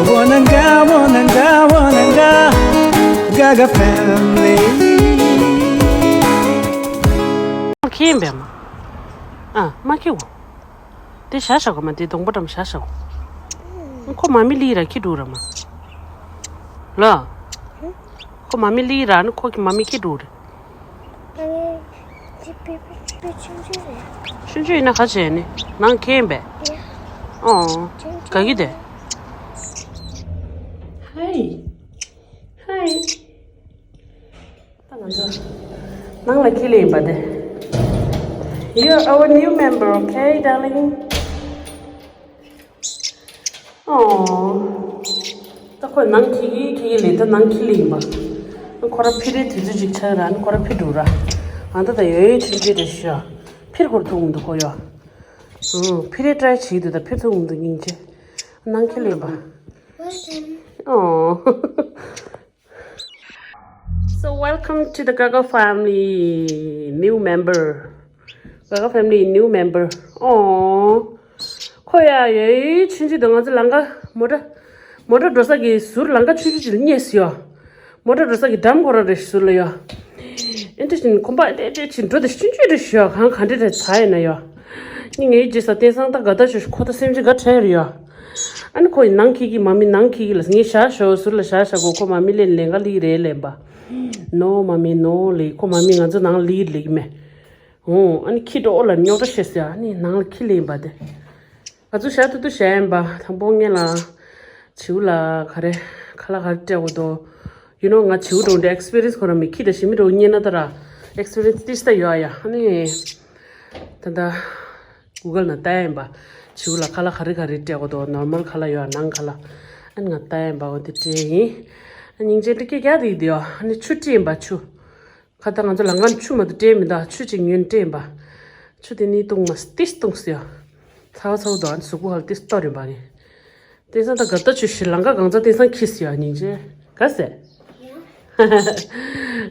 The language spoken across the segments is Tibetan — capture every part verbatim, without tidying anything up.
Wananga, wananga, wananga, Gaga family. ཁྱེད་ཡིན་པས་མ། ཨ་མ་ཁྱེད་འོ། དེ་བཞག་བཞག་གོ་མ་དེ་གདོང་པ་འགྲམ་བཞག་བཞག་གོ། ཁོ་མ་མི་ལི་ར་ཁྱི་འགྲོ་ར་མ། ལ། ཁོ་མ་མི་ལི་ར་ནི་ཁོ་གི་མ་མི་ཁྱི་འགྲོ་རེད། ཆུང་ཆུང་ཡིན་ན་ག་བྱས་ནི་ནང་ཁྱེད་ཡིན་པས། ཨོ། ག་གི་དེ། Hi. Hi. ད་ང་ཚོ་ནང་ལ་ཁྱི་ལས་ཡིན་པ་དེ། You're our new member, okay, darling? ཨོ། ད་ཁོས་ནང་ཁྱི་གི་ཁྱི་གི་ལས་ད་ནང་ཁྱི་ལས་ཡིན་པ། ཁོ་ར་ཕི་རེ་དུས་ཚོད་ཅིག་ཆགས་ར་ནི་ཁོ་ར་ཕི་འགྲོ་ར། ཨ་ད་ད་ཡོད་ཡོད་ཆུང་ཆུང་རེ་ཤོ། ཕིར་ཁོར་ཐུག་འདུག་ཁོ་ཡོ། ཨུ། ཕི་རེ་ཏྲའི་བྱེད་དུས་ད་ཕིར་ཐུག་འདུག་སྙིང་རྗེ། ནང་ཁྱི་ལས་ཡིན་པ། ཨོ། So welcome to the Gaga family new member. Gaga family new member. ཨོ། ཁོ་ཡ་ཡའི་ཆུང་ཆུང་དང་ང་ཚོ་ལང་ཀ་མོ་ཊ། མོ་ཊ་འགྲོ་ས་གི་ཟུར་ལང་ཀ་ཆུང་ཆུང་ཅིག་ལ་རྙེད་སོང་ཡ། མོ་ཊ་འགྲོ་ས་གི་འགྲམ་ཁོ་ར་རེ་ཟུར་ལ་ཡ། ཨེ་འདྲ་བཞིན་ཁོམ་པ་ཨེ་འདྲ་ཅིག་འགྲོ་དེ་ཆུང་ཆུང་རེ་ཞུ་ཡ་གང་ག་འདྲ་རེ་ཚ་ཡ་ན་ཡ། ནི་ངའི་རྗེས་ས་བསྟན་སང་ད་དགའ་ད་ཆུ་ཁོ་ད་སེམས་ཅན་དགའ་བྲལ་རེ་ཡ། ཨ་ནི་ཁོ་ཡི་ནང་ཁྱི་གི་མ་མི་ནང་ཁྱི་གི་ལ་ངས་བཞག་ཞོ་ཟུར་ལ་བཞག་བཞག་གོ་ཁོ་མ་མི་ལེན་ལེན་ག་ལི་རེད་ལེན་པ། ནོ་མ་མི་ནོ་ལི་ཁོ་མ་མི་ང་ཚོ་ནང་ལི་ལེགས་མེད། ཨོ། ཨ་ནི་ཁྱི་འགྲོ་ལ་རྙོག་དྲ་བཤད་ཟེར་ཨ་ནི་ནང་ལ་ཁྱི་ལེན་པ་དེ། ང་ཚོ་ཞག་ཏུ་ཏུ་བཤད་ཡིན་པ་དང་པོ་ངེད་ལ་བྱིའུ་ལ་ག་རེ་ཁ་ལག་ག་རེ་སྤྲད་དགོས་དོ། You know ང་བྱིའུ་འགྲོ་འདྲ་ཨེག་སི་པི་རི་ཡན་སི་ཁོ་ར་མི་ཁྱི་ད་ཞི་མི་འགྲོ་རྙེད་ན་ད་ར་ཨེག་སི་པི་རི་ཡན་སི་ཏི་ཤི་ད་ཡོད་ཨ་ཡ་ཨ་ནི། ད་ད་གུ་གལ་ན་ལྟ་ཡིན་པ། བྱིའུ་ལ་ཁ་ལག་ག་རེ་ག་རེ་སྤྲད་དགོས་དོ་ནོར་མལ་ཁ་ལག་ཡོད་ཨ་ནང་ཁ་ལག་ཨ་ནི་ང་ལྟ་ཡིན་པ་འོ་དེ་སྤྲད་ཡིན། ཨ་སྙིང་རྗེ་འདི་སྐད་རྒྱག་དེ་ཡིན་དེ་ཡོ་ཨ་ནི་ཆུ་སྤྲད་ཡིན་པ་ཆུ། ཁ་ད་ང་ཚོ་ལང་ཀ་ཆུ་མ་གཏོགས་སྤྲད་མི་འདུག་ཆུ་གཅིག་ཉོས་སྤྲད་ཡིན་པ། ཆུ་དེ་ནི་བཏུང་མ་ཏིས་བཏུང་ཟེར་ཡ། ཚ་བ་ཚ་བོ་འདུག་ཨ་ནི་གཟུགས་པོ་ཧ་ལ་ཏིས་གཏོར་ཡིན་པ་ངས། དེང་སང་ད་དགའ་ད་ཆུ་ཞིག་ལང་ཀ་གང་ཚ་དེང་སང་ཁིས་ཡ་སྙིང་རྗེ། ག་ཟེ།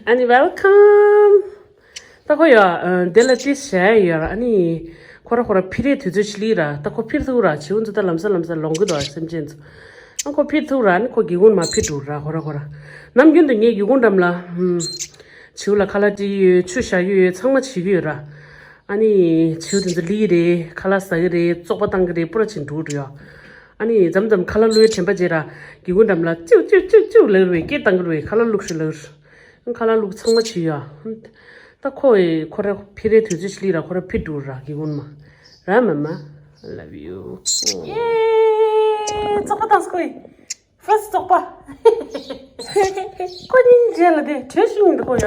ཨ་ནི་welcome། ད་ཁོ་ཡ་དེ་ལ་ཏིས་བྱས་ཡོད་ར་ཨ་ནི། ཁོ་ར་ཁོ་ར་ཕི་རེ་དུས་ཚོད་ཞིག་ལི་ར་ད་ཁོ་ཕིར་ཐུག་ར་བྱིའུ་ཚོ་ད་ལམ་སང་ལམ་སང་ལོང་གི་འདུག་ཨ་སེམས་ཅན་ཚོ། ཨ་ཁོ་ཕིར་ཐུག་ར་ཨ་ནི་ཁོ་སྒེའུ་ཁུང་མ་ཕིར་འགྲོ་ར་ཁོ་ར་ཁོ་ར། ནམ་རྒྱུན་དུ་ངས་སྒེའུ་ཁུང་འགྲམ་ལ། བྱིའུ་ལ་ཁ་ལག་སྤྲད་ཀྱི་ཡོད་ཆུ་བཞག་གི་ཡོད་ཚང་མ་བྱེད་ཀྱི་ཡོད་ར། ཨ་ནི་བྱིའུ་དེ་ཚོ་ལི་རེད་ཁ་ལག་ཟ་གི་རེད་བཙོག་པ་བཏང་གི་རེད་པུ་ར་ཆེན་འགྲོ་འགྲོ་ཡ། ཨ་ནི་མཚམས་མཚམས་ཁ་ལག་བླུགས་ཡའི་དྲན་པ་བརྗེད་ར་སྒེའུ་ཁུང་འགྲམ་ལ་ཅིའུ་ཅིའུ་ཅིའུ་ཅིའུ་ལབ་རེད་སྐད་བཏང་གི་རེད་ཁ་ལག་བླུགས་ཤིག་ལབ་རེད། ཁ་ལག་བླུགས་ཚང་མ་བྱེད་ཡ། ད་ཁོ་ཡི་ཁོ་ར་ཕི་རེ་དུས་ཚོད་ཞིག་ལི་ར་ཁོ་ར་ཕི་འགྲོ་ར་སྒེའུ་ཁུང་མ། ར་མ་མ། Love you. ཡེ། བཙོག་པ་བཏང་སོང་ཁོ་ཡི། ཧྥས་བཙོག་པ། ཁོ་གཉིས་མཇལ་ལ་དེ་བྲོས་ཤིང་འདུག་གོ་ཡ།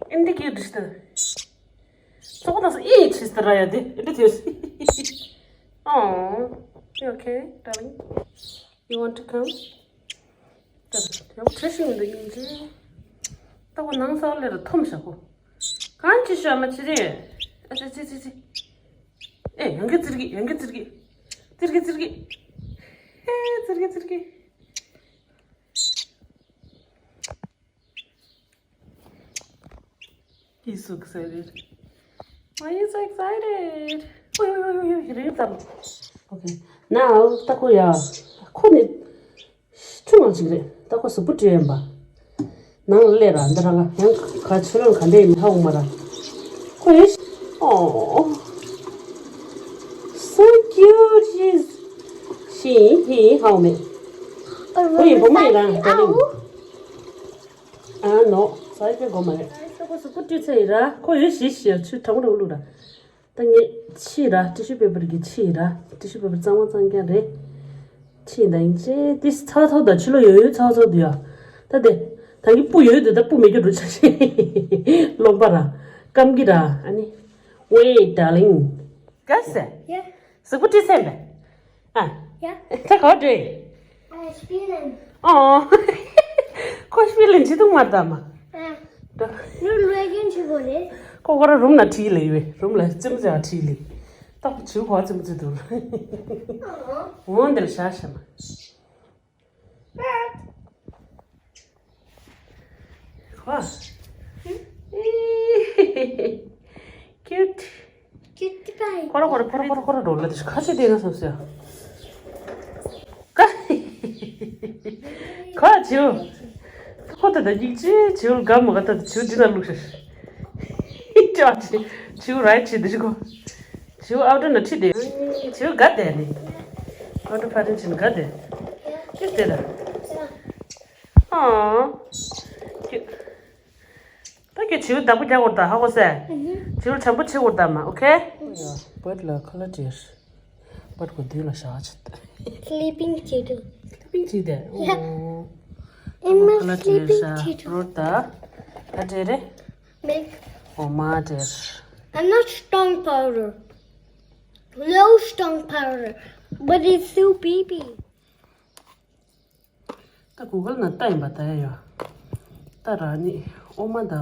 ཨིན་དི་གི་འདྲི་ཤི་ད། བཙོག་པ་དང་སོ་ཨེ་ཆིས་ཏི་ར་ཡ་དེ་ཨེ་འདྲི་དེ། Oh, you okay, darling? You want to come? ད་ཡང་བྲོས་ཤིང་འདུག་ཨིན་ཇི། ད་གོ་ནང་ས་ལེ་ར་འཐོམ་བཞག་གོ། གང་ཅི་ཤ་མ་ཅི་རེད། ཨ་ཙི་ཙི་ཙི་ཙི། ཨེ་ཡང་གི་ཙིར་གི་ཡང་གི་ཙིར་གི། ཙིར་གི་ཙིར་གི། ཨེ་ཙིར་གི་ཙིར་གི། He's so excited. Why you so excited? ཨོ་ཡོ་ཡོ་ཡོ་ཡོ་ཡོ་རེད་ཙམ། Okay. Now ད་ཁོ་ཡ། ཁོ་ནི། ཆུང་ངུ་ཅིག་རེད། ད་ཁོ་གཟུགས་པོ་བཀྲུས་ཡིན་པ། ནང་ལ་སླེབས་ར་འདི་རང་ཡང་ག་ཆུ་ལོན་ག་འདྲ་ཡིན་ཧ་གོ་མ་ར། ཁོ་ཡོད། Oh, so cute. She's, she, he, how me? ཁོ་ཡིན་བུ་མོ་ཡིན་རང་ད་རིང་། ཨ་ནོ། ས་ཡི་པའི་སྒོ་མ་རེད། ད་ཁོ་གཟུགས་པོ་བཀྲུས་ཚར་ཡིན་ར། ཁོ་ཡོད་ཤི་ཤི་ཆུ་གྲང་མོ་རུ་བླུགས་ར། ད་ངས་ཕྱིས་ར་ཊི་ཤུ་པེ་པར་གྱིས་ཕྱིས་ར། ཊི་ཤུ་པེ་པར་གཙང་མ་གཙང་རྐྱང་རེད། ཕྱིས་ད་ཡིན་ཅེ་ཏི་ཚ་ཚ་ད་ཕྱི་ལོགས་ཡོད་ཡོད་ཚ་ཚ་འདུག་ཡ། ད་དེ་ད་གི་སྤུ་ཡོད་འདུག་ད་སྤུ་མེད་རྒྱུ་འགྲོ་ཆ་ཤེས། རློན་པ་ར། སྐམ་གི་ར་ཨ་ནི། Wait, darling. ག་ས། Yeah. གཟུགས་པོ་བཀྲུས་ཚར་པས། ཨ། Yeah. ད་ག་བ་འགྲོ་ཡི། ཨ། ཤི་ལན། ཨོ། ཁོ་ཤི་ལན་ཅི་འདུག་མ་ད་མ། ཨ། འགྲོ། ནུ་ལོས་གིན་ཆི་གོ་ལེ། ཁོ་ཁོ་ར་རུམ་ན་ཁྲིད་ལེ་ཡོད། རུམ་ལ་ཙིམ་ཙེ་ཁྲིད་ལེ། ཏོག་ཅིའུ་ཁོ་ཙིམ་ཙེ་འདུག་འོ་འདིར་བཞག་ཤ་མ། ཁོ། Cute. Cute pie. ཁོ་ར་ཁོ་ར་ཁོ་ར་ཁོ་ར་ཁོ་ར་འགྲོ་ལ་དེ་ཁ་ཆེ་དེ་ན་སོང་ཟེར། ཀ། བྱིའུ། ཁོ་ད་ད་ཡིག་ཅི་བྱིའུ་དགའ་མ་དགའ། ད་བྱིའུ་འདི་ན་བླུགས་ཤག་ཅོག་ཅི་བྱིའུ་རའི་ཆི་འདི་ཤི་གོ་བྱིའུ་ཨའུ་ཏོ་ན་ཁྲིད་དེ། བྱིའུ་དགའ་དེ་ནི། ཨའུ་ཏོ་ཕ་རིན་ཆི་ན་དགའ་དེ། ཁྱོད་དེ་ད། ཨ། ད་ཁྱོད་བྱིའུ་བདག་པོ་རྒྱག་དགོས་ད་ཧ་གོ་སེ། བྱིའུ་བྱམས་པོ་བྱེད་དགོས་ད་མ། ཨོ་ཁེ། བོད་ལ་ཁ་ལ་བྲིས། བར་གོ་དུས་ལ་བཞག་ཆེད། Sleeping potato. Sleeping potato. Yeah. ཨོ། I'm a sleeping potato. རོ་ད། ཨ་ཏྲེ་རེ། Milk. ཨོ་མ་ཏྲེ། I'm not strong powder. Low strong powder. But it's so baby. ད་གུ་གལ་ན་ལྟ་ཡིན་པ་ད་ཡ་ཡ། ད་ར་ནི་ཨོ་མ་ད།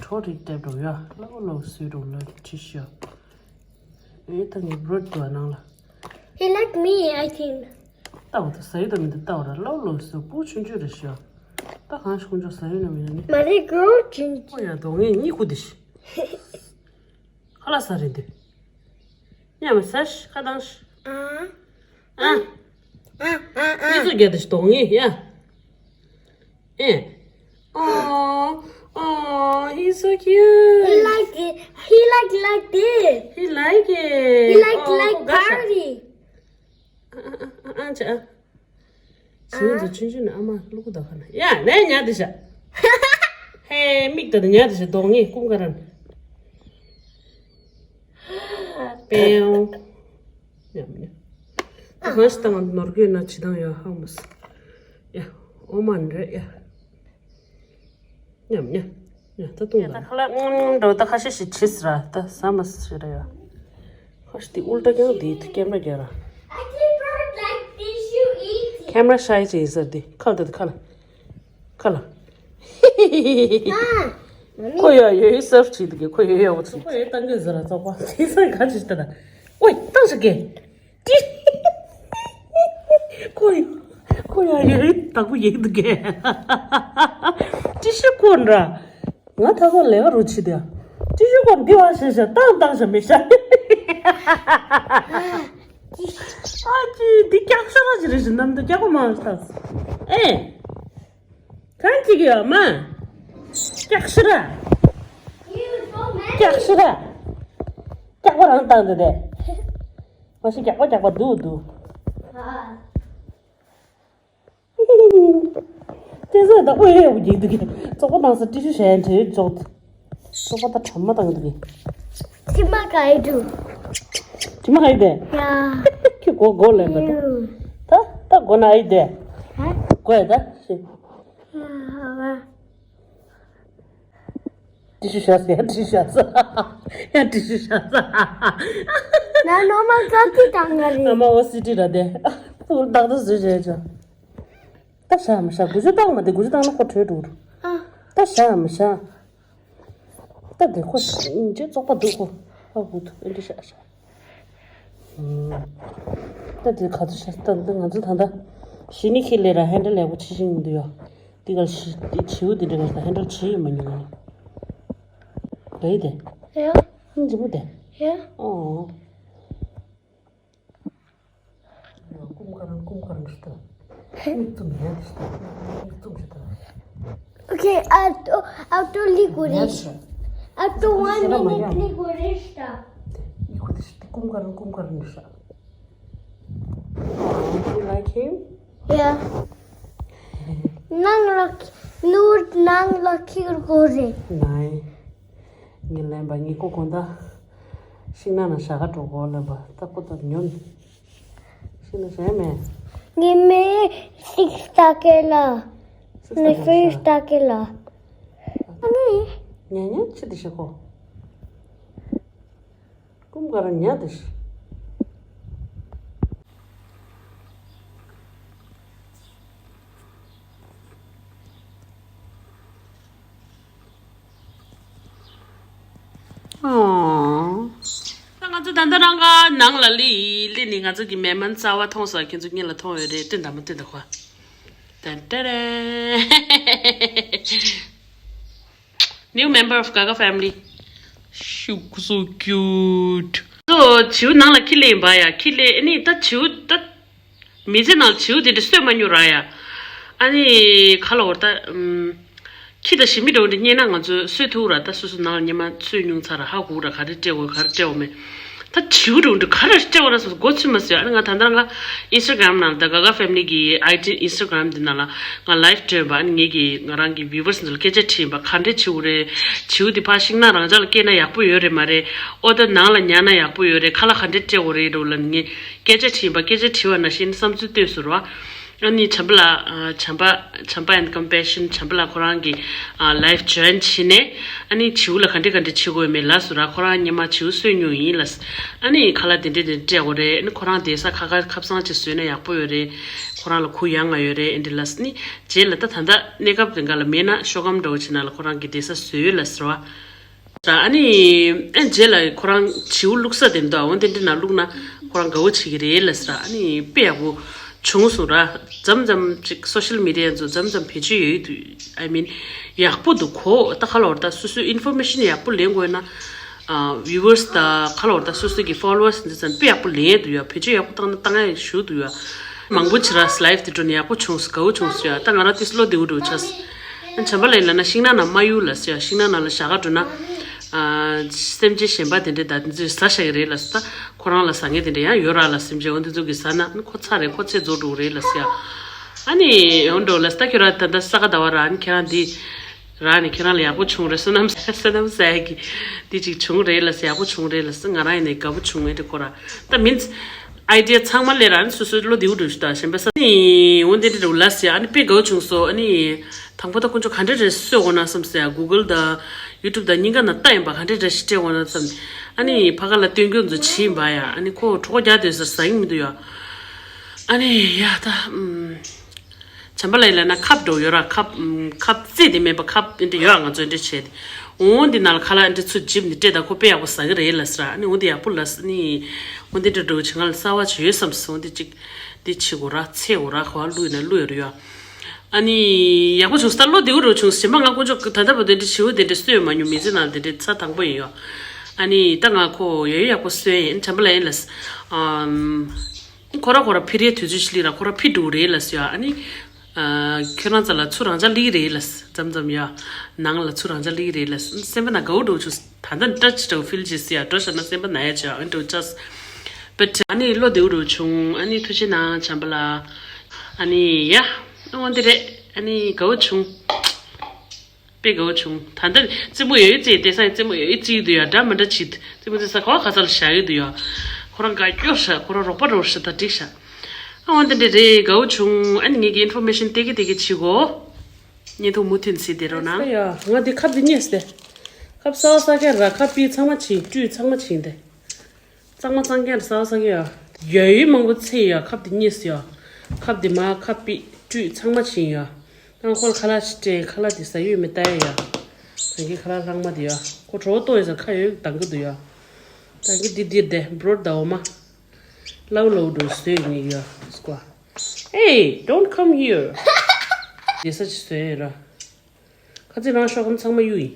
གྲོ་རིགས་སྤྲད་འགྲོ་ཡ། ལོ་ལོ་སུས་འགྲོ་ལོ་ཁྲི་ཤོ། ཨེ་ད་ངའི་བུ་རོད་དུ་ནང་ལ། He like me, I think. ལྟ་བ་ད་ཟ་ཡི་ད་མི་འདུག་ལྟ་བ་ར་ལོ་ལོ་སུ་པུ་ཆུང་ཆུང་རེ་ཤོ། ད་གང་ཞིག་ཁོང་ཚོ་ཟ་ཡི་ན་མི་ཡ་ནི། མ་རེད་གོ་ཅིན། ཨོ་ཡ་དོ་ངས་གཉིད་ཁུག་དེ་ཤི། ཁ་ལག་ཟ་རེད་འདི། ཉམས་ཟ་ཤི་ཁ་བཏང་ཤི། ཨ། ཨ། ཨ་ཨ་ཨ། མི་ཚོ་རྒྱ་དེ་ཤི་དོང་ངེ་ཡ། ཨེ། Oh, oh, he's so cute. He like it. He like like this. He like it. He like like party. ཨ་ཨ་ཨ་ཨ་ཅི་ཨ། བྱིའུ་འདི་ཆུང་ཆུང་ནས་ཨ་མ་ལུ་གུ་ད་ཁ་ན་ཡ་ནས་ཉལ་དེ་ཤ། ཧེ་མིག་ད་དེ་ཉལ་དེ་ཤ་གདོང་ངེ་ཀུམ་ཀ་རན། པེའོ། ཉམས་ཉམས། ད་གང་ཞིག་ད་ང་ནོར་གོས་ན་ཇི་ལྟར་ཡོད་ཧ་མོ་སི། ཡ་ཨོ་མ་འདྲེ་ཡ། ཉམས་ཉམས། ཡ་ད་བཏུང་ད། ད་ཁ་ལག་འགྲོ་ད་ཁ་ཤས་ཤིག་བྱིས་ར་ད་ཟ་མ་སི་ར་ཡ། ཁ་ཤས་དེ་ཨུལ་ཏྲ་ཀྱང་དེ་ཐུ་ཀེམ་ར་རྒྱ་ར། ཁེམ་ར་ཤའི་ཅེ་ཟེར་དེ་ཁ་ལ་ད་དེ་ཁ་ལ། ཁ་ལ། ཁོ་ཡ་ཡོད་ཡོད་སར་བྱེད་དུ་གི་ཁོ་ཡོད་ཡོད་བྱེད། ཁོ་ཡོད་བཏང་གི་ཟེར་ལ་ཙོག་པ་དེ་སར་ག་ཅིག་ལྟ་ད། ཨོའི་བཏང་ཞིག་གི། ཏི། ཁོ་ཡ་ཁོ་ཡ་ཡོད་ཡོད་དག་པོ་ཡིན་འདུག་གི། ཏི་ཤི་ཁོ་འདྲ། ང་ད་ག་ལས་ཀ་རུ་ཆི་དེ། ཏི་ཤི་ཁོ་འདི་བ་ཤེས་ཤ་བཏང་བཏང་ཤ་མི་ཤ། ཨ་ཅི་འདི་སྐྱག་ཤ་ར་ཅི་རེད་ཤི་ནམ་དུ་སྐྱག་པ་མང་ཤ་ཐག་ཨེ། གང་ཅིག་ཡོད་མ། སྐྱག་ཤི་ར། སྐྱག་ཤི་ར། སྐྱག་པ་རང་བཏང་འདི་དེ། མ་ཤི་སྐྱག་པ་སྐྱག་པ་འདུག་འདུག་ཨ། ཏེ་ཟེར་ད་ཨོ་ཡེ་ཡོ་གི་འདུག་གི་ཙོག་པོ་དང་ས་ཏི་ཤུ་ཞན་དེ་ཙོག་ཙོག་པོ་ད་ཁྲམ་མ་དང་འདུག་གི་ཁྱི་མ་ག་ཡི་འདུག་ཁྱི་མ་ཨི་དེ། ཡ། ཁྱི་གོ་གོ་ལེན་པ་ད། ད་ད་གོ་ན་ཨི་དེ། ཧ། གོ་ཡ་ད་ཤི། ཡ། ཏི་ཤུ་ཤ་ས་ཡ་ཏི་ཤུ་ཤ་ས། ཡ་ཏི་ཤུ་ཤ་ས། ན་ནོ་མ་ཀ་ཏི་དང་ང་རེད། ཨ་མ་འོ་སི་ཏི་ར་དེ། ཨ་ཕུར་བདག་ཏུ་བཟོས་བྱས་ཅོ། ད་ཤ་མི་ཤ་དགུ་ཅུ་བཏང་མ་དེ་དགུ་ཅུ་བཏང་ན་ཁོ་བྲོས་འགྲོ་རུ། ཨ། ད་ཤ་མི་ཤ། ད་དེ་ཁོ་ཅེ་བཙོག་པ་འདུག་ཁོ། ཨ་ཧུ་ཐུ་ཨེ་འདྲ་ཤ་ཤ། ད་དེ་ག་ཚོད་ཤ་ད་ང་ཚོ་ད་ད། ཞི་ནི་ཁྱི་ལས་ར་ཧན་ཌལ་ལེགས་པོ་བྱེད་ཤིང་འདུག་ཡོ། དེ་ག་ཞི་བྱིའུ་དེ་འདྲ་ག་ཧན་ཌལ་བྱེད་ཡོད་མ་མྱོང་ང་། ག་ཡི་དེ། ཡ། ཨང་ཇི་མོ་དེ། ཡ། ཨོ། ཀུམ་ཀ་རང་ཀུམ་ཀ་རང་ཤི་ད། མིག་བཙུམ་ཡ་ཤི་ད། མིག་བཙུམ་ཤི་ད། Okay, I have to, I have to lick with it. I have to one minute lick with it. ཀུམ་ཀ་རང་ཀུམ་ཀ་རང་ཤི་ད། You like him? Yeah. ནང་ལ་ནུར་ནང་ལ་ཁྱེར་དགོས་རེད། ནའི། ངས་ལན་པ་ངའི་ཀོ་གོན་ད། ཤིང་ནགས་ན་ཞྭ་ཁ་འགྲོ་གོ་ལན་པ་ད་ཀོ་ད་ཉོན། ཤིང་ནགས་ཞྭ་མེད། ངས་མེད་སིག་སྟ་ཀེ་ལ། ངས་སིག་སྟ་ཀེ་ལ། ཨ་ནི། ཉན་ཉན་ཆི་དེ་ཤ་ཁོ། ཀུམ་ཀ་ར་ཉ་དེ་ཤི། ཨོ། ད་ང་ཚོ་ད་ལྟ་རང་ག་ནང་ལ་ལི་ལི་ནི་ང་ཚོ་གི་མེ་མན་རྩ་བ་མཐོང་ས་ཁྱེད་ཚོ་གཉིས་ལ་མཐོང་ཡོད་རེད་སྟོན་དང་མ་སྟོན་དང་ཁོ། ཏན་ཏན་རེད། New member of Gaga family. ཤུག་so cute. So བྱིའུ་ནང་ལ་ཁྱི་ལས་ཡིན་པ་ཡ། ཁྱི་ལས་ཨ་ནི་ད་བྱིའུ་ད། མི་ཚེ་ནང་བྱིའུ་དེ་འདྲ་གསོད་མ་མྱོང་ར་ཡ། ཨ་ནི་ག་ལ་འོར་ད། ཁྱི་དང་ཞི་མི་འདྲ་བོ་འདྲ་རྙེད་ན་ང་ཚོས་གསོད་ཐུབ་ར། ད་སོ་སོ་ནང་ལ་སྙེ་མ་གསོད་མྱོང་ཚར་ར། ཧ་གོ་ར། ག་རེ་སྤྲད་དགོས་ག་རེ་སྤྲད་དགོས་མེད། ད་བྱིའུ་འདྲ་བོ་འདྲ་ག་རེ་སྤྲད་དགོས་ར་སོ་སོ་མགོ་ཚོས་མ་སོས། ཨ་ནི་ང་ད་ལྟ་ང་ཨིན་སི་ཊ་གྷ་རམ་ནང་ལ། ད་ག་ག་ཕེ་མི་ལི་གི་ཨའི་ཌི་ཨིན་སི་ཊ་གྷ་རམ་འདི་ནང་ལ་ང་ལའིབ་སྤྲོད་པ། ཨ་ནི་ངེད་ཀྱི་ང་རང་གི་བིའུ་ཝར་སི་འདི་ལ་སྐད་ཆ་དྲིས་པ། ག་འདྲས་བྱིའུ་རེད། བྱིའུ་འདི་ཕར་ཤིང་ནགས་རང་ཅག་ལ་སྐྱེས་ན་ཡག་པོ་ཡོད་རེད་མ་རེད། ཨོ་ད་ནང་ལ་ཉར་ན་ཡག་པོ་ཡོད་རེད། ཁ་ལག་ག་འདྲས་སྤྲད་དགོས་རེད་འདྲ་བོ་ལ་ངས་སྐད་ཆ་དྲིས་པ། སྐད་ཆ་དྲིས་པ་ནང་བཞིན་བསམ་ཚུལ་བཏོན་སོང་ར། ཨ་ནི་བྱམས་པ་ལགས། ཨ། བྱམས་པ། བྱམས་པ་and compassion། བྱམས་པ་ལགས་ཁོ་རང་གི་ཨ་ལའིབ་ཇོའིན་བྱས་ནས། ཨ་ནི་བྱིའུ་ལ་ག་འདྲ་ག་འདྲ་བྱེད་དགོས་མེད་ལབ་སོང་ར། ཁོ་རང་སྔོན་མ་བྱིའུ་གསོས་མྱོང་ཡིན་ལབ། ཨ་ནི་ཁ་ལག་དེ་འདྲ་དེ་འདྲ་སྤྲད་དགོས་རེད། ཨ་ནི་ཁོ་རང་བསྡད་ས་ཁ་ཁ་ཁབ་གཙང་ཅིག་བཟོས་ན་ཡག་པོ་ཡོད་རེད། ཁོ་རང་ལ་གུ་ཡངས་ཡོད་རེད། ཨེ་འདྲ་ལབ། ཨ་ནི་རྗེས་ལ་ད་ད་ལྟ་གནས་སྐབས་དེ་འགའ་ལ་མེད་ན་ཤོག་སྒམ་འདྲ་བོ་ཅིག་ནང་ལ་ཁོ་རང་གི་བསྡད་ས་བཟོས་ཡོད་ལབ་ཟེར་བ། ཨ་ནི་ཨ་རྗེས་ལ་ཁོ་རང་བྱིའུ་བླུག་ས་དེ་འདུག་འོ་དེ་འདྲ་ནང་བླུགས་ན་ཁོ་རང་དགའ་བོ་བྱེད་ཀྱི་རེད་ལབ་ཟེར། ཨ་ནི་དཔེ་ཡག་པོ་བྱུང་སོང་ར། མཚམས་མཚམས་ཅིག་སོ་ཤལ་མི་ཌི་ཡ་ཚོ་མཚམས་མཚམས་བེད་སྤྱོད་ཡོད་དུས། I mean ཡག་པོ་འདུག་གོ། ད་ག་ལ་འོར་ད་སོ་སོའི་ཨིན་ཕོར་མེ་ཤན་ཡག་པོ་ལེན་དགོས་ན། ཨ། བིའུ་ཝར་སི་ད་ག་ལ་འོར་ད་སོ་སོ་གི་ཕོ་ལོ་ཝར་སི་འདི་ཚོ་དཔེ་ཡག་པོ་ལེན་འདུག་ཡ། བེད་སྤྱོད་ཡག་པོ་བཏང་ན་བཏང་ཡ་ཞུ་འདུག་ཡ། མང་པོ་ཅིག་ར་ལའིབ་དེ་འགྲོ་ནས་ཡག་པོ་བྱུང་སོང་། དགའ་བོ་བྱུང་སོང་ཡ། ད་ང་རང་ཏིས་བློ་བདེ་བོ་འགྲོ་ཆགས། བྱམས་པ་ལགས་ལབ་ན་ཤིང་ནགས་ནང་མ་གཡུག་ལབ་ཟེར་ཡ། ཤིང་ནགས་ནང་ལ་ཞག་ག་འགྲོ་ན། ཨ། སེམས་ཅན་གཞན་པ་དེ་འདྲས་ད་དེ་ཚོས་ཟ་བཞག་གི་རེད་ལབ་ཟེར། ད་ཁོ་རང་ལ་ཟ་མཁན་དེ་འདྲས་ཡང་ཡོད་ར་ལབ། སེམས་ཅན་འོ་དེ་ཚོ་གིས་ཟ་ན་ཁོ་ཚ་རེད། ཁོ་ཚེ་རྫོགས་འགྲོ་གི་རེད་ལབ་ཟེར་ཡ། ཨ་ནི་འོ་འགྲོ་ལབ་ཟེར། ད་ཁྱོད་རང་ད་ལྟ་ས་ག་ཟླ་བ་ར། ཨ་ནི་ཁྱེད་རང་འདི་ར་ནི་ཁྱེད་རང་ལ་ཡག་པོ་བྱུང་རེད། བསོད་ནམས་བསོད་ནམས་ཟ་ཡ་གི་འདི་ཅིག་བྱུང་རེད་ལབ་ཟེར། ཡག་པོ་བྱུང་རེད་ལབ་ཟེར། ང་རང་ཡིན་ནའི་དགའ་པོ་བྱུང་། ཨེ་འདྲས་ཁོ་ར་ད་མིན། ཨའི་ཌི་ཡ་ཚང་མ་སླེབས་ར། ཨ་ནི་སོ་སོའི་བློ་བདེ་བོ་འགྲོ་ཞུ། ད་གཞན་པ་ས་ནི་འོ་འདི་འདྲ་འགྲོ་ལབ་ཟེར། ཨ་ནི་དཔེ་དགའ་བོ་བྱུང་སོང་། ཨ་ནི་དང་པོ་ད་དཀོན་མཆོག་ག་འདྲ་རེ་གསོས་འོང་ན་བསམ་ཟེར། གུ་གལ་དང་ཡུ་ཊུབ་དང་གཉིས་ཀ་ནང་ལྟ་ཡིན་པ། ག་འདྲ་རེ་ཞིག་སྤྲད་འོང་ན་བསམ། ཨ་ནི་ཕ་ག་ལ་སྟོན་རྒྱུ་ཚོ་བྱེད་ཡིན་པ་ཡ། ཨ་ནི་ཁོ་གྲོད་ཁོག་རྒྱགས་སྡོད་ས་ཟ་ཡིན་མི་འདུག་ཡ། ཨ་ནི་ཡ་ད་ཨམ། བྱམས་པ་ལགས་ལབ་ན་ཁབ་འདྲ་བོ་ཡོད་ར། ཁབ་ཁབ་རྩེ་དེ་མེད་པ་ཁབ་འདི་འདྲ་ཡོད་ར། ང་ཚོ་འདི་འདྲ་བྱས་ཏེ་འོ་འདི་ནང་ལ་ཁ་ལག་འདི་འདྲ་ཚུར་འཇིབ་ནས་སྤྲད་ད། ཁོ་དཔེ་ཡག་པོ་ཟ་གི་རེད་ལབ་ཟེར་ར། ཨ་ནི་འོ་འདི་ཡག་པོ་ལབ་ཟེར། ཨ་ནི་འོ་འདི་འདྲ་འདྲ་བོ་བྱེད། ང་ལ་གསར་པ་ཅིག་ཡོད་བསམ་སོང་། འདི་ཅིག་འདི་བྱེད་དགོས་ར། འཚོལ་དགོས་ར། ཁོ་བླུགས་ན་བླུགས་ཡོད་རེད་ཡ། ཨ་ནི་ཡག་པོ་བྱུང་སོང་། ད་བློ་བདེ་བོ་འདྲ་བོ་བྱུང་སོང་། གཞན་པ་ང་དཀོན་མཆོག་ད་ལྟ་བར་དུ་འདི་འདྲ་བྱིའུ་འདི་འདྲ་གསོས་ཡོད་མ་མྱོང་། མི་ཚེ་ནང་འདི་འདྲ་ཚར་དང་པོ་ཡིན་ཡ། ཨ་ནི་ད་ང་ཁོ་ཡ་ཡོད་ཡག་པོ་གསོས་ཡིན། བྱམས་པ་ལགས་ཡིན་ལབ་ཟེར། ཨམ། ཁོ་ར་ཁོ་ར་ཕི་རེ་དུས་ཚོད་ཞིག་ལི་ར་ཁོ་ར་ཕི་འགྲོ་རེད་ལབ་ཟེར་ཡ། ཨ་ནི་ཨ། ཁྱོད་རང་ཚ་ལ་ཚུར་རང་ཅག་ལི་རེད་ལབ་ཟེར། མཚམས་མཚམས་ཡ། ནང་ལ་ཚུར་རང་ཅག་ལི་རེད་ལབ་ཟེར། སེམས་པ་ན་དགའ་བོ་འགྲོ་བྱུང་། ད་ལྟ་ཏྲ་ཅི་ཏྲ་ཕིལ་ཅི་ཟེར་ཡ། འགྲོ་བྱ་ན་སེམས་པ་ན་ཡ་ཅི་ཨ་འགྲོ་ཅག་བེ་ཏྲ། ཨ་ནི་བློ་བདེ་བོ་འགྲོ་བྱུང་། ཨ་ནི་ཐུགས་རྗེ་གནང་བྱམས་པ་ལགས། ཨ་ནི་ཡ། འོ་འདི་རེད། ཨ་ནི་དགའ་བོ་བྱུང་། དཔེ་དགའ་བོ་བྱུང་། ད་ལྟ་རྩེད་མོ་ཡོད་ཡོད་རྩེད། དེང་སང་རྩེད་མོ་ཡོད་ཡོད་རྩེད་ཀྱི་འདུག་ཡ། འདྲ་མི་འདྲ་བྱེད། རྩེད་མོ་རྩེ་ས་ག་བ་ག་ས་ལ་བཞག་གི་འདུག་ཡ། ཁོ་རང་དགའ་སྐྱོ་ཤ། ཁོ་རང་རོགས་པ་རོགས་ཤ་ད་འགྲིག་ཤ། ཨ་འོ་འདི་འདྲ་རེད། དགའ་བོ་བྱུང་། ཨ་ནི་ངེད་ཀྱི་ཨིན་ཕོར་མེ་ཤན་སྟེར་གི་སྟེར་གི་བྱེད་དགོས། བརྙན་ཐུང་མུ་མཐུད་གཟིགས་བསྡད་རོགས་གནང་། ཡ། ང་འདི་ཁབ་འདི་རྙེད་སོང་སྟེ། ཁབ་གསར་པ་གསར་མཁན་ར། ཁབ་པི་ཚང་མ་ཕྱིན། སྤྲུས་ཚང་མ་ཕྱིན་ཏེ། གཙང་མ་གཙང་རྐྱང་ར། གསར་པ་གསར་རྐྱང་ཡ། ཡ་ཡོད་མང་པོ་ཚེ་ཡ། ཁབ་དེ་རྙེད་སོང་ཡ། ཁབ་དེ་མ་ཁབ་པི་སྤྲུས་ཚང་མ་ཕྱིན་ཡ། ད་ཁོ་ལ་ཁ་ལག་ཅིག་སྤྲད། ཁ་ལག་དེ་ཟ་ཡོད་མེད་ལྟ་ཡ་ཡ། ད་གིན་ཁ་ལག་ལྷག་མ་དེ་ཡ། ཁོ་གྲོད་ལྟོགས་ཡོད་ས། ཁ་ཡོད་གདང་གི་འདུག་ཡ། ད་གིན་འདི་འདིར་དེ་བྲོ་ད་འོ་མ། ལའུ་ལའུ་འགྲོ་བཟོས་ནི་ཡ། སྐོ། Hey, don't come here. དེ་ས་ཅིག་བཟོས་ཡོད་ར། ཁ་ཚིག་རང་ཤོག་སྒམ་ཚང་མ་གཡུག་ཡིན།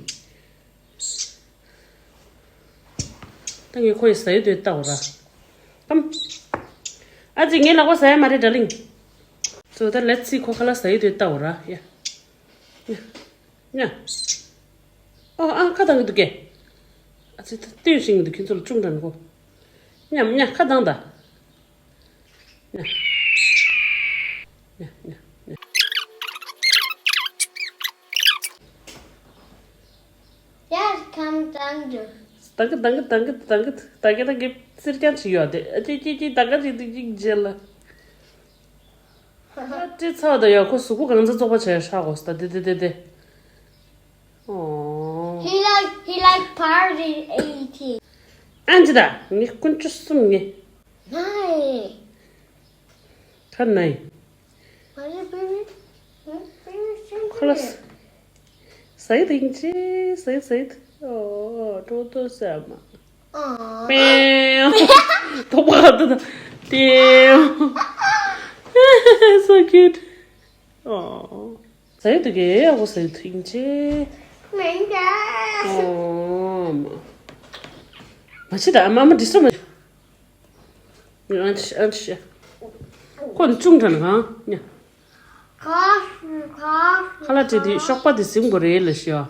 ད་ངས་ཁོ་ཡི་ཟ་ཡི་དོད་ལྟ་འོ་ར། ཨམ། ཨ་ཙི་ངའི་ལག་པ་ཟ་ཡ་མ་རེད་ཌར་ལིང་། So ད་let's see ཁོ་ཁ་ལག་ཟ་ཡི་དོད་ལྟ་འོ་ར་ཡ། ཉ། ཉ། ཨོ་ཨ་ཁ་གདང་གི་འདུག་གས། ཨ་ཙི་ད་ལྟོས་ཤིང་གི་འདུག་ཁྱོད་ཚོ་ལ་ཅུང་དྲན་གོ། ཉ་ཉ་ཁ་གདང་ད། ཉ། ཉ་ཉ་ཉ། Yes, come down to. ད་གི་ད་གི་ད་གི་ད་གི་ད་གི་ད་གི་སེར་རྐྱང་ཅིག་ཡོད་དེ། ཨ་ཅི་ཅི་ཅི་ད་ག་ཅིག་ཏིག་ཅིག་རྗེས་ལ། ཨ་ཅི་ཚ་བ་ད་ཡོད། ཁོ་གཟུགས་པོ་གང་ཚ་བཙོག་པ་བྱས་ཧྲ་གོ་ས་ད་དེ་དེ་དེ་དེ། ཨོ། He like, he like party eating. ཨན་ཅི་ད་ངས་དཀོན་མཆོག་གསུམ་ངས། Nice. ཁ་ནའི། ཁ་ལ་ས་ཡི་དིང་ཅི་ས་ཡི་ས་ཡི། ཨོ་ཀྲོ་ཏོ་ས་མ། པེ། ཐོག་པ་ད་ད། ཏེ། So cute. ཨོ། ས་ཡི་དུ་གེ་ཨོ་ས་ཡི་དིང་ཅི། ཨོ་མ། མ་ཆི་ད་མ་མ་ཌི་སི་ཊརབ་མ། ཨན་ཤ་ཨན་ཤ། ཁོ་ནི་ཅུང་དྲན་གང་ཉ། ཁ་ལག་སྤྲད་དུས་གཤོག་པ་དེ་ཟིན་དགོས་རེད་ལ་ཤོག་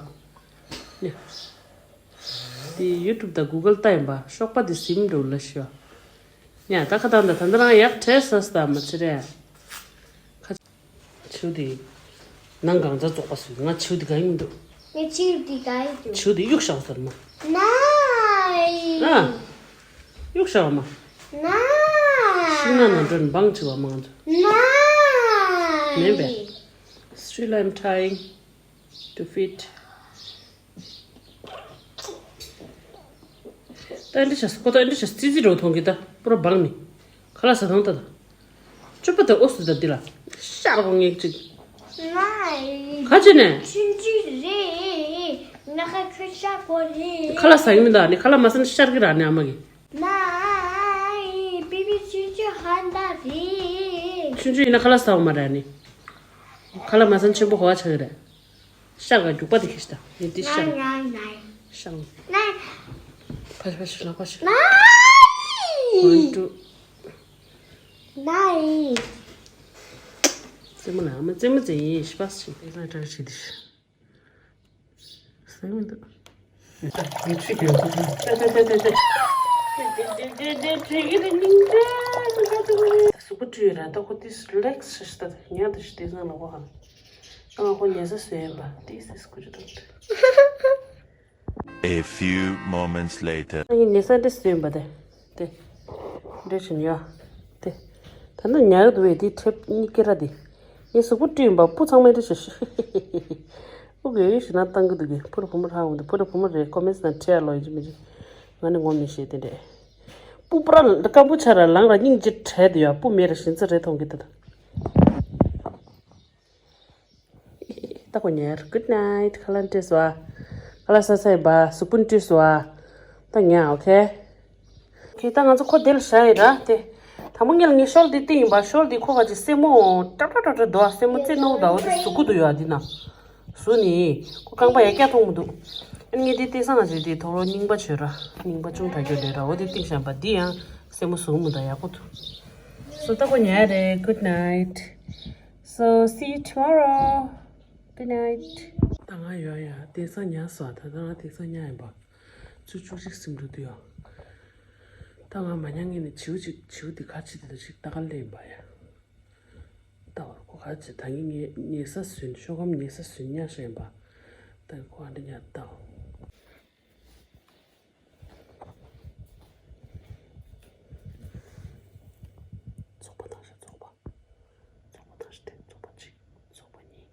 དེ་ཡུ་ཊུབ་དང་གུ་གལ་ལྟ་ཡིན་པ། གཤོག་པ་དེ་ཟིན་འགྲོ་ལ་ཤོག་ཡ་ད་ཁ་བཏང་ད་ད་ད་རང་ཡག་བྲལ་ས་སྟ་མ་ཚེ་རེད། ཁ་བྱིའུ་དེ་ནང་གང་ཚ་བཙོག་པ་སུས་ང་བྱིའུ་དེ་ག་ཡིན་འདུག་ངས་བྱིའུ་དེ་ག་ཡིན་འདུག་བྱིའུ་དེ་གཡུག་བཞག་ཟེར་མ། ནའི། ཨ། གཡུག་བཞག་མ། ནའི། ཤིང་ནགས་ནང་འགྲོ་ནས་འབངས་བྱེད་པ་མང་ཚོ། ནའི། མེད་པས། Still I'm trying to feed. ད་འདི་བྱས་ཁོ་ད་འདི་བྱས་ཙི་ཙི་འགྲོ་མཐོང་གི་ད་པུ་ར་འབངས་ནི། ཁ་ལག་ཟ་ཐང་ད་ད། སྤྱོད་པ་དེ་ཨོ་སི་ད་འདི་ལ་ཤར་གོ་ངེས་ཅིག་ནའི། ག་ཅི་ནས། ཆུང་ཆུང་རེད། ང་ཁ་ཁྱོད་ཤར་གོ་རེད། ཁ་ལག་ཟ་གི་མི་འདུག་ནི་ཁ་ལག་མ་ཟ་ན་ཤར་གི་ར་ནི་ཨ་མ་གི་ནའི། པི་པི་ཆུང་ཆུང་ཧན་ད་རེད། ཆུང་ཆུང་ཡིན་ན་ཁ་ལག་ཟ་བ་མ་རེད་ནི། ཁ་ལག་མ་ཟ་ན་ཆེན་པོ་ཧོ་བ་ཆགས་གི་རེད། ཤག་ག་རྒྱུག་པ་དེ་ཁྱེར་ཤི་ད། ཡིན་དེ་ཤག་ནའི་ནའི་ནའི། ཤག་ནའི། ཕ་ཕ་ཤི་ལ་ཕ་ཤི། ནའི། One, two. ནའི། རྩེད་མོ་ལ་ཨ་མ་རྩེད་མོ་རྩེ་ཡིན་ཤི་པ་ཤི། དེ་ལ་དྲག་ཤི་དེ་ཤི། སེམས་མི་འདུག་ཡིད་ཆེས་ཀྱི་ཡོད་ཚད་ཏེ་ཏེ་ཏེ་ཏེ་ཏེ། གཟུགས་པོ་བཀྲུས་ར་ད་ཁོ་ཏིས་རི་ལེགས་ཤི་ཤི་ད་ཉལ་དུ་ཤི་དེ་སང་ལོག་ག་ཧ། ཨ་ཁོ་ཉལ་ས་བཟོས་ཡིན་པ་ཏིས་ཏིས་ཁུ་ཅི་ད། A few moments later. ཨ་ནི་ཉལ་ས་འདི་བཟོས་ཡིན་པ་དེ། དེ། འདྲེ་བྱིན་ཡོད། དེ། ད་ནི་ཉལ་གི་འདུག་བས་དེ་ཁྲེབ་གཉིས་ཀེ་ར་དེ། ངའི་གཟུགས་པོ་བཀྲུས་ཡིན་པ་སྤུ་ཚང་མས་འདྲེ་བྱིན་ཤི། ཨུ་གེ་ཞི་ན་བཏང་གི་འདུག་གི་ཕུ་རུ་བུ་མོ་ཧ་འོང་དུ་ཕུ་རུ་བུ་མོ་རེད་ཀོ་མེན་སི་ན་ཁྲེ་ལོ་ཡིན་གྱི་མི་འདུག་ང་ནི་ངོ་མི་ཤེས་དེ་འདྲས། སྤུ་པུ་ར་སྐམ་པོ་ཆ་ར་ལང་ར་སྙིང་རྗེ་བྲལ་དུ་ཡོད་སྤུ་མེད་ར་ཞིན་ཚ་རེ་མཐོང་གི་འདུག་ད་ཁོ་ཉལ། Good night. ཁ་ལག་སྤྲད་སོ་ཨ། ཁ་ལག་ཟ་ས་ཡིན་པ་གཟུགས་པོ་བཀྲུས་སོ་ཨ། ད་ཉལ་ཨོ་ཁེ། ཁེ་ད་ང་ཚོ་ཁོ་དེ་ལ་བཞག་ཡིན་ར་དེ། དང་པོ་ངེད་ལ་ངའི་ཤོལ་དེ་བཏིང་ཡིན་པ་ཤོལ་དེ་ཁོ་ག་ཅིག་སེན་མོ་ཏྲ་ཏྲ་ཏྲ་ཏྲ་འདུག་ཨ་སེན་མོ་རྩེ་ནོ་ད་འོ་དེ་གཟུགས་པོ་འདུག་ཡོད་ཨ་འདི་ན། གཟུགས་ནི། ཁོ་རྐང་པ་ཡ་སྐྱ་མཐོང་མི་འདུག་ཨ་ངས་དེ་བཏིང་སང་ང་ཅིག་དེ་ཐོག་ལོ་རྙིང་པ་བྱོས་ར་རྙིང་པ་ཅུང་དྲག་རྒྱུ་ལས་ར་འོ་དེ་བཏིང་བཞག་པ་འདི་ཡང་སེན་མོ་གཟུགས་མི་འདུག་ཡག་པོ་འདུག་སོ་ད་ཁོ་ཉལ་རེད། Good night. So see you tomorrow. Good night. ད་ང་ཡོད་ཡ་དེང་སང་ཉལ་སོང་ད་ད་ང་དེང་སང་ཉལ་ཡིན་པ། ཚུར་བཅུ་གཅིག་སིམ་འགྲོ་དུས་ཡོད། ད་ང་མ་ཉལ་ངེས་ནས་བྱིའུ་གཅིག་བྱིའུ་དེ་ཁ་ཕྱེ་དེ་དང་ཅིག་ལྟ་ག་སླེབས་ཡིན་པ་ཡ། ད་བར་ཁོ་ཁ་ཕྱེ་ད་ངས་ངས་ཉལ་ས་ཟོས་ཤོག་སྒམ་ཉལ་ས་ཟོས་ཉལ་ཤག་ཡིན་པ། ད་ཁོ་ཨ་འདྲ་ཉལ་ལྟ། ཚོགས་པ་བཏང་ཤག་ཚོགས་པ། ཚོགས་པ་བཏང་ཤག་དེ་ཚོགས་པ་གཅིག་ཚོགས་པ་གཉིས།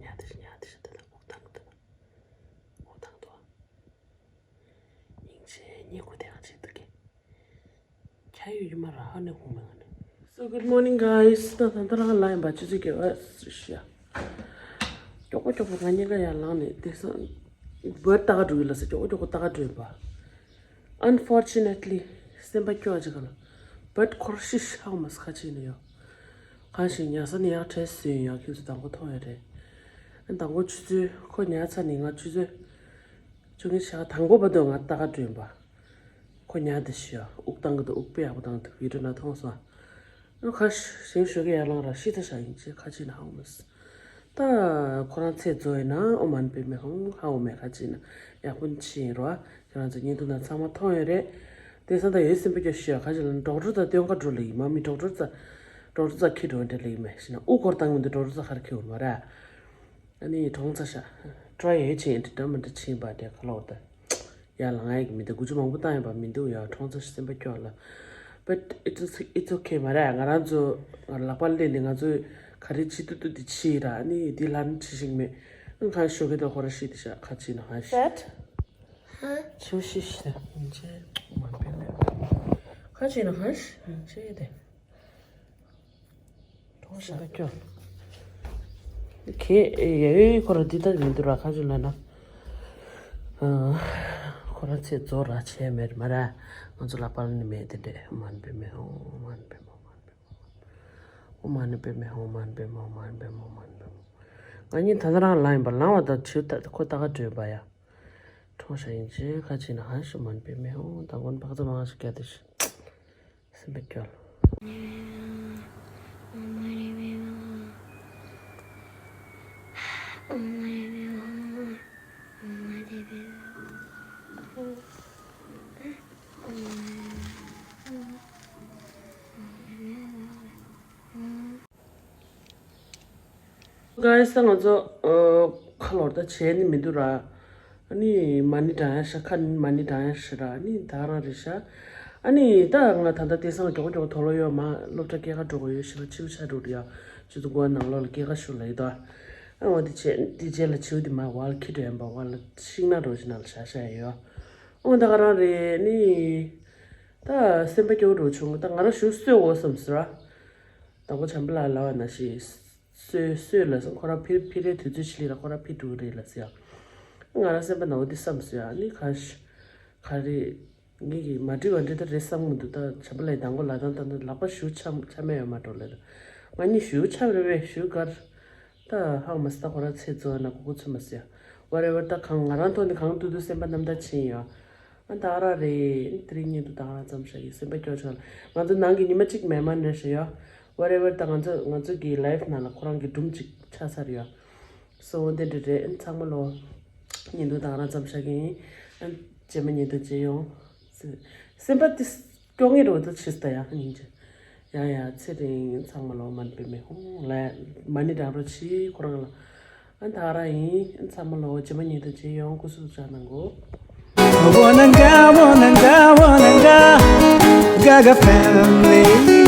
ཉལ་དེ་ཉལ་དེ་ཤག་དེ་ལ་འུག་བཏང་གི་འདུག་འུག་བཏང་གི་འདུག་སྙིང་རྗེ་སྙིང་ཁུ་དེ་ཡང་བྱེད་འདུག་གི་ཁྱ་ཡོད་ཡོད་མ་ར་ཧ་ནས་ཧུ་མ་ཧ་ནས། So good morning guys. ད་ད་ད་རང་ལ་ཡིན་པ་ཅི་ཅི་གི་ཨ་ཤ། མགྱོགས་པོ་མགྱོགས་པོ་ང་གཉིས་ཀ་ཡར་ལངས་ནས་དེང་སང་བར་ལྟ་ག་འགྲོ་གི་ལ་ས་མགྱོགས་པོ་མགྱོགས་པོ་ལྟ་ག་འགྲོ་ཡིན་པ། Unfortunately སེམས་པ་སྐྱོ་ཅིག་ག་ལ་བར་ཁོར་ཤི་ཤག་མ་ས་ཁ་ཅིག་ནས་ཡོད། གང་ཞིག་ཉལ་ས་ནས་ཡར་བྲལ་སོན་ཡོད་ཁྱེད་ཚོ་དང་པོ་མཐོང་ཡོད་རེད། ཨ་དང་པོ་ཆུ་ཚོད་ཁོ་ཉལ་ཚར་ནས་ང་ཆུ་ཚོད་བཅུ་གཉིས་ཆ་དང་པོ་བར་དུ་ང་ལྟ་ག་འགྲོ་ཡིན་པ། ཁོ་ཉལ་དེ་ཤི་ཡ་དབུགས་བཏང་གི་འདུག་དབུགས་དཔེ་ཡག་པོ་བཏང་གི་འདུག་བི་ཌིའོ་ན་མཐོང་སོང་། ཨ་ཁ་ཤིང་ཞོགས་ཀས་ཡར་ལངས་ར་ཤི་ད་ཤ་ཡིན་ཅེས་ཁ་ཅིག་ན་ཧང་མོ་སི། ད་ཁོ་རང་ཚེ་རྫོགས་ཡིན་ན་ཨོ་མན་པེ་མེ་ཧོང་ཧ་འོ་མེ་ཁ་ཅིག་ན་ཡག་པོ་ཅི་ཡིན་རོ། ཁྱེད་རང་ཚོ་བརྙན་ཐུང་ན་ཚང་མ་མཐོང་ཡོད་རེད། དེང་སང་ད་ཡོད་སེམས་པ་སྐྱོ་ཤི་ཡ་ཁ་ཅིག་ལ་ཌོག་ཊར་ཚ་སྟོན་ཁ་འགྲོ་ལེ་ཡིན་མ་མི་ཌོག་ཊར་ཚ་ཌོག་ཊར་ཚ་ཁྱི་འགྲོ་འདྲ་ལེ་ཡིན་མ་ཤི་ན་དབུགས་སྐོར་བཏང་མི་འདུག་ཌོག་ཊར་ཚ་ཁར་ཁྱི་འོར་མ་ར། ཨ་ནི་གྲོངས་ཚར་ཤག་ཊ་རའི་ཡས་ཕྱིན་ཡིན་འདྲ་མི་འདྲ་ཕྱིན་པ་དེ་ཁ་ལོ་ད། ཡར་ལངས་ཡག་གི་མི་འདུག་དགུ་བཅུ་མང་པོ་བཏང་ཡོད་པ་མི་འདུག་ཡ་གྲོངས་ཚར་ཤག་སེམས་པ་སྐྱོ་ལ། But it's it's okay མ་རེད་ང་རང་ཚོ་ལག་པ་ལེན་ནས་ང་ཚོས་ག་རེ་བྱེད་ཐུབ་ཐུབ་དེ་བྱས་ར་ཨ་ནི་དེ་ལན་བྱེད་ཤེས་མེད། ཨང་ཁ་ཤོ་གི་ད་ཁོ་ར་ཤི་དེ་ཤག་ཁ་ཅིག་ན་ཧ་ཤི། ཆུ་ཤི་ཤི་ད་ཡིན་ཆེ་མ་པེ་མེད་ཁ་ཅིག་ན་ཧ་ཤི་ཡིན་ཆེ་དེ། གྲོངས་ཤག་སྐྱོ། ཁེ་ཡ་ཡོད་ཁོ་ར་འདི་ལྟར་མི་འདུག་ར་ཁ་ཅིག་ལ་ན། ཁོ་ར་ཚེ་རྫོགས་ར་བྱས་མེད་མ་ར། ང་ཚོ་ལག་པ་ལ་ནི་མེད་དེ་འདྲས་མ་ནི་པེ་མེ་ཧོ་མ་ནི་པེ་མོ་མ་ནི་པེ་མོ། ཨོ་མ་ནི་པེ་མེ་ཧོ་མ་ནི་པེ་མོ་མ་ནི་པེ་མོ་མ་ནི་པེ་མོ། ང་གཉིས་ད་ལྟ་རང་ལངས་ཡིན་པ་ལངས་པ་དང་བྱིའུ་ད་ཁོ་ལྟ་ག་བྲོས་པ་ཡ། གྲོངས་ཤག་ཡིན་ཅེ་ཁ་ཅིག་ན་ཧ་ཤི་མ་ནི་པེ་མེ་ཧོ་ད་མགོ་ནི་བག་ཚ་མང་ཤི་རྒྱ་དེ་ཤི། སེམས་པ་སྐྱོ་ལ། ག་ས་ང་ཚོ་ཨ་ཁ་ལོར་ད་བྱས་ནི་མི་འདུག་ར། ཨ་ནི་མ་ཎི་བགྲང་ཡ་ཤ་ཁ་ནི་མ་ཎི་བགྲང་ཡ་ཤ་ར། ཨ་ནི་ད་རང་རེད་ཤ། ཨ་ནི་ད་ང་ད་ལྟ་དེང་སང་མགྱོགས་མགྱོགས་དོ་ལོ་ཡོད་མ་སློབ་གྲྭ་སྐྱེལ་ག་འགྲོ་གི་ཡོད་ཤི་བ་ཕྱིའུ་ཆ་འགྲོ་རེད་ཡ། ཅི་ཚོ་གོ་ནང་ལོགས་ལ་སྐྱེལ་ག་ཤུ་ལ་ཡི་དོ། ཨ་འོ་དེ་བྱས་དེ་རྗེས་ལ་ཕྱིའུ་དེ་མ་བ་ལ་ཁྱི་འགྲོ་ཡན་པ་བ་ལ་ཤིང་ན་འགྲོ་ཞིག་ན་ལ་ཤ་ཤ་ཡ་ཡོད། ཨོ་ད་ག་རང་རེད་ནི། ད་སེམས་པ་སྐྱོ་རུ་བྱུང་། ད་ང་རང་ཞུ་གསོས་འོ་བསམ་ཟེར་བ། དང་པོ་བྱམས་པ་ལགས་ལབ་པ་ན་ཞིག་གསོས་གསོས་ལ་སོང་ཁོ་རང་ཕི་ཕི་རེ་དུས་ཚོད་ཕྱི་ལི་ལ་ཁོ་རང་ཕི་འགྲོ་རེད་ལ་ཟེར་ཡ། ང་རང་སེམས་པ་ནང་འོ་འདི་བསམ་ཟེར་ཡ་ནི་ག་ཤ་ག་རེ། ངེད་ཀྱིས་མ་འགྲིག་པ་འདྲ་ད་རེད་བསམ་གི་འདུག་ད་བྱམས་པ་ལགས་དང་པོ་ལ་དང་ད་ལག་པ་ཞུ་ཆ་ཆ་མེད་ཡོད་མ་འགྲོ་ལ་ད། ང་གཉིས་ཞུ་ཆ་རེ་བས་ཞུ་གར། ད་ཧང་མ་སི་ད་ཁོ་རང་ཚེ་རྫོགས་ན་གོ་གོ་ཚོད་མ་ཟེར། Whatever ད་གང་ང་རང་ཐོག་ནས་གང་ཐུབ་ཐུབ་སེམས་པ་རྣམ་དག་ཕྱིན་ཡོད། ཨ་ད་ག་རང་རེད། དེ་རིང་ཉིན་དུ་ད་ག་རང་ཙམ་ཞག་གི་སེམས་པ་སྐྱོ་ཆག་ང་ཚོ་ནང་གི་ཉི་མ་གཅིག་མེད་མ་འདྲ་ཞིག་ཡོད། Whatever ད་ང་ཚོ་ང་ཚོ་གི་life ནང་ལ་ཁོ་རང་གི་སྒྲུང་གཅིག་ཆགས་ཚར་ཡོད། སོ་འོ་དེ་འདྲ་རེད། ཨ་ཚང་མ་ལོ། ཉིན་དུ་ད་ག་རང་ཙམ་ཞག་གི་ཡིན། ཨ་རྗེས་མ་ཉིན་དུ་མཇལ་ཡོང་། སེམས་པ་དེ་སྐྱོ་ངེས་རོ་ད་ཆིས་ད་ཡ་སྙིང་རྗེ། ཡ་ཡ་ཚེ་རིང་ཚང་མ་ལོ་མ་ནི་པེ་མེ་ཧོང་ལ་མ་ནི་འགྲམ་རོ་ཆི་ཁོ་རང་ལ། ཨ་ད་ག་རང་ཡིན། ཨ་ཚང་མ་ལོ་རྗེས་མ་ཉིན་དུ་མཇལ་ཡོང་། སྐུ་གཟུགས་བཅག་གནང་གོ། Wananga, wananga, wananga, Gaga family.